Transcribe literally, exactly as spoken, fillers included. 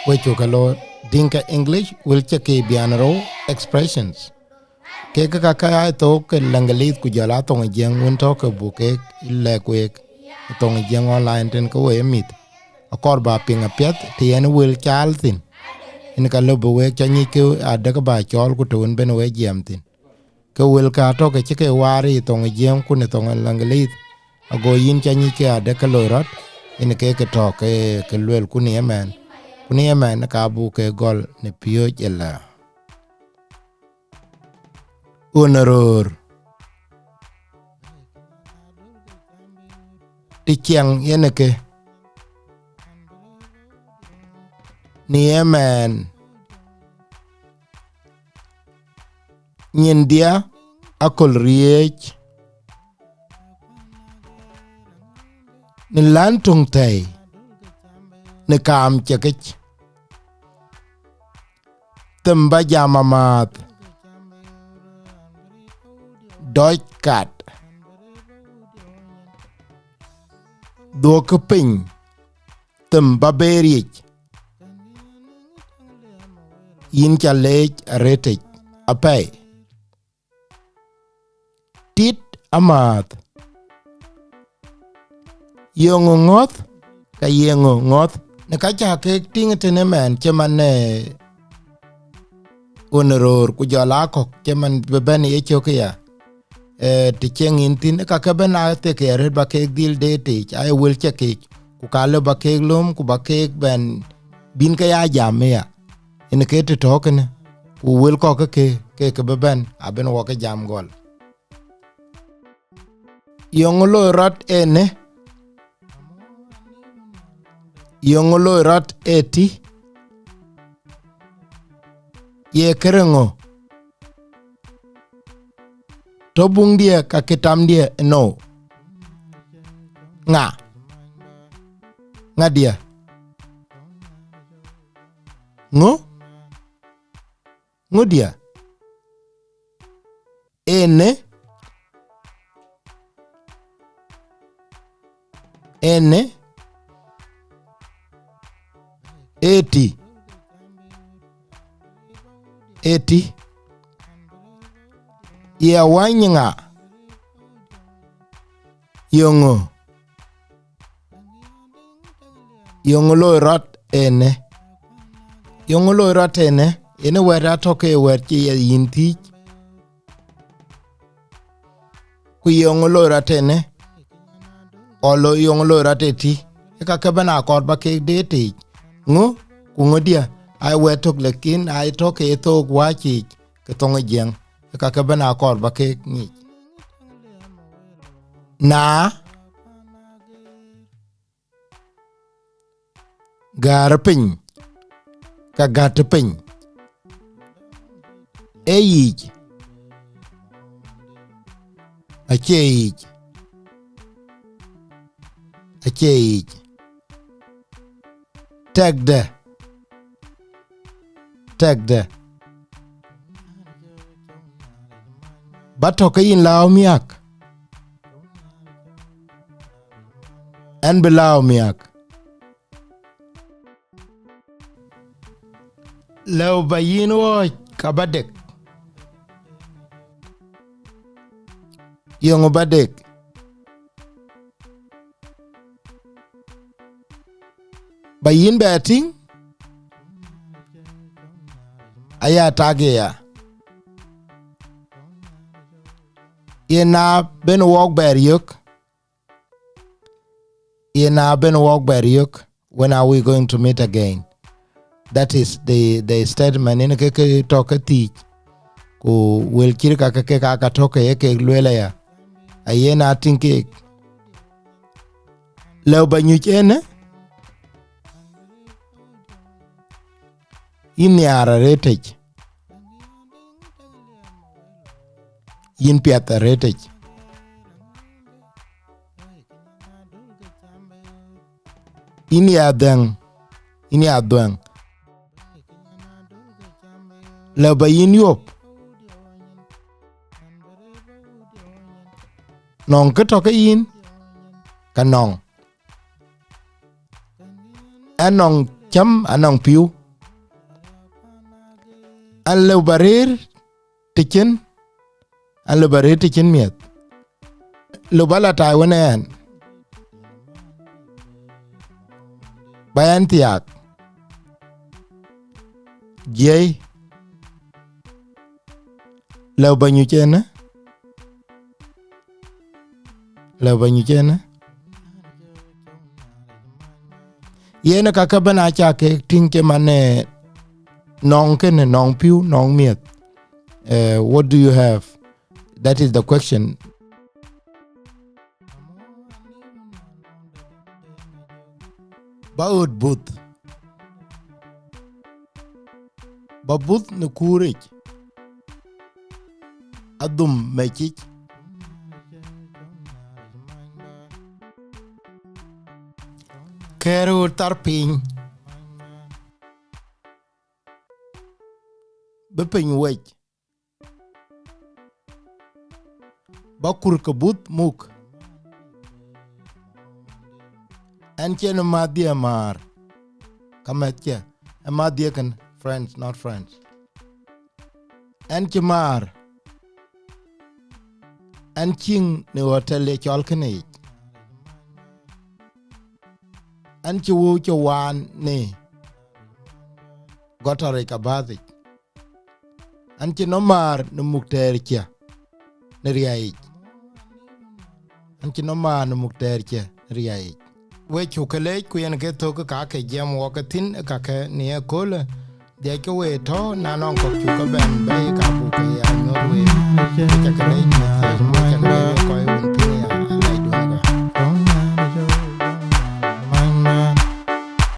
Wek cuk ke loor, Dinka English, wël cï ke bian rou, expressions. Kek ka ka aa thok ke Leŋgelith ku jɔl aa thoŋ ë Jiëŋ wën tɔ̈ ke buk keek lɛ̈k week ë thoŋ ë Jiëŋ online tën ke we ye mïth. Akɔɔr ba piŋ apiɛth të yen wël caal thïn. Yen ka lëu bï week cɔl nyic ke adek ba cɔɔl ku të wën bën we jiɛɛm thïn. Ke wël ka tɔ̈ ke cï ke waar ë thoŋ ë Jiëŋ ku në thoŋ ë Leŋgelith, ago yïn cɔl nyic ke adek ke loi rɔt, yen ke ke tɔ̈ ke, ke luel ku në ëmɛn. Ku në ëmɛn ka buk ke gɔl në piööc ëlä. Ɣön ë röör. Të ciɛŋ yen ë ke. Në ëmɛn. Nyin dhia aköl riëëc. Në län töŋ thɛi. Në kaam cekic. Them ba jam amääth. Dɔc kat. Dhuɔ̈kkë piny. Them ba beer yic. Yïn ca leec arëtic apɛi. Tit amääth. Yeŋö ŋɔ̈th, ka yeŋö ŋɔ̈th. Në ka ca kek tïŋ tënë mɛn cï man, eh, ɣön ë röör ku jɔl aa kɔ̈k cï man bï bɛ̈n ye cök ya. Eh, të cieŋ yïn thïn, ka ke bɛ̈n aa thek arëët ba keek dhil deet yic, aa ye wël cï keek, ku ka lëu ba keek lööm, ku ba keek bɛ̈n bïn ke ya jam ëya. Yen ke të tɔ̈ kënë, ku wël kɔ̈k ke, ke, ke bï bɛ̈n, abïn wɔ ke jam gɔl. Yeŋö loi rɔt ënë? Yeŋö loi rɔt ë tï? Ye kërë ŋö? Tɔ̈ buŋdiɛ̈ ka kitamdiɛ̈ ënou? Ŋa? Ŋa diɛ̈? Ŋö? Ŋö diɛ̈? Ënë. Ënë. Ëtï. Ëtï. Ye awäny ŋa? Yeŋö? Yeŋö loi rɔt ënë? Yeŋö loi rɔt ënë? Ënë wɛ̈t atɔ̈ ke wɛ̈t cï ye yïn thiëc. Ku yeŋö loi rɔt ënë? Ɣɔ loi, yeŋö loi rɔt ëtï? Ë ka ke bɛ̈n akɔɔr ba keek deet yic. Ŋö? Ku ŋö diɛ̈? Aa ye wɛ̈t tök, lakin aa ye tɔ̈ ke ye thook wääc yiic ke thoŋ ë Jiëŋ. Ë ka ke bɛ̈n akɔɔr ba keek ŋic. Na. Gäär piny, ka gät piny. Ee yic. Acie yic. Acie yic. Tɛ̈kdë. Tɛ̈kdë. Ba tɔ̈ ke yïn lääu miäk. Ɣɛn bï lääu miäk. Lëu ba yïn ɣɔ̈ɔ̈c ka ba dek. Yeŋö ba dek? Ba yïn bɛ tïŋ? Aya tak ye ya. Ye na bɛ̈n wɔk bɛɛr yök? Ye na bɛ̈n wɔk bɛɛr yök? When are we going to meet again? That is the, the statement in ke, ke tɔ̈ ke thiëc. Ku wël cït ka ke, ke ka, ka tɔ̈ ke ye kek lueel aya. Aye na tïŋ keek. Lëu ba nyuc ënë? Yïn nhiaar arëtic. Yïn piɛth arëtic. Yïn ya dhɛ̈ŋ, yïn ya dhuɛ̈ŋ. Lëu ba yïn yuɔp. Nɔŋ kë tɔ̈ ke yïn, ka nɔŋ. Anɔŋ cäm, anɔŋ pïu, An lëu ba rëër të cïn, an lëu ba rëër të cïn miɛ̈th. Lëu ba la tai wën ɣɛn, ba ɣɛn thiaak. Jiëi, lëu ba nyuc ënë, lëu ba nyuc ënë. Yen ë kakë bɛ̈n aca ke tïŋ cï man ë nɔŋ kënë, nɔŋ pïu, nɔŋ miɛ̈th. Uh, what do you have? That is the question. Ba ɣöt buth. Ba buth në kuuric. Adhum mecic. Kɛ̈r ɣöt thar piny. Bï piny wec. Ba kur ke buth muk. Ɛn cïn mäthdiɛ̈ määr. Ka mɛ̈thkiɛ̈, ë mäthdiɛ̈ kën, friends, not friends. Ɛn cï määr. Ɛn cïŋ në hotel ye cɔl kënë yic. Ɛn cï wëu cï waan në gɔtɔric ka bäthic. An cï nɔm määr në muk tɛɛr cië në riäic. An cï nɔm määr në muk tɛɛr cië në riäic. We cuk ke leec, ku yen ke thök ka ke jiɛɛm wɔ ke thïn, ka ke në ye köölë. Dhiɛc ke we tɔ̈, na nɔŋ kɔ̈k cuk ke bɛn bɛ̈i, ka buk ke ya nyuɔ̈th we. Cak ke leec,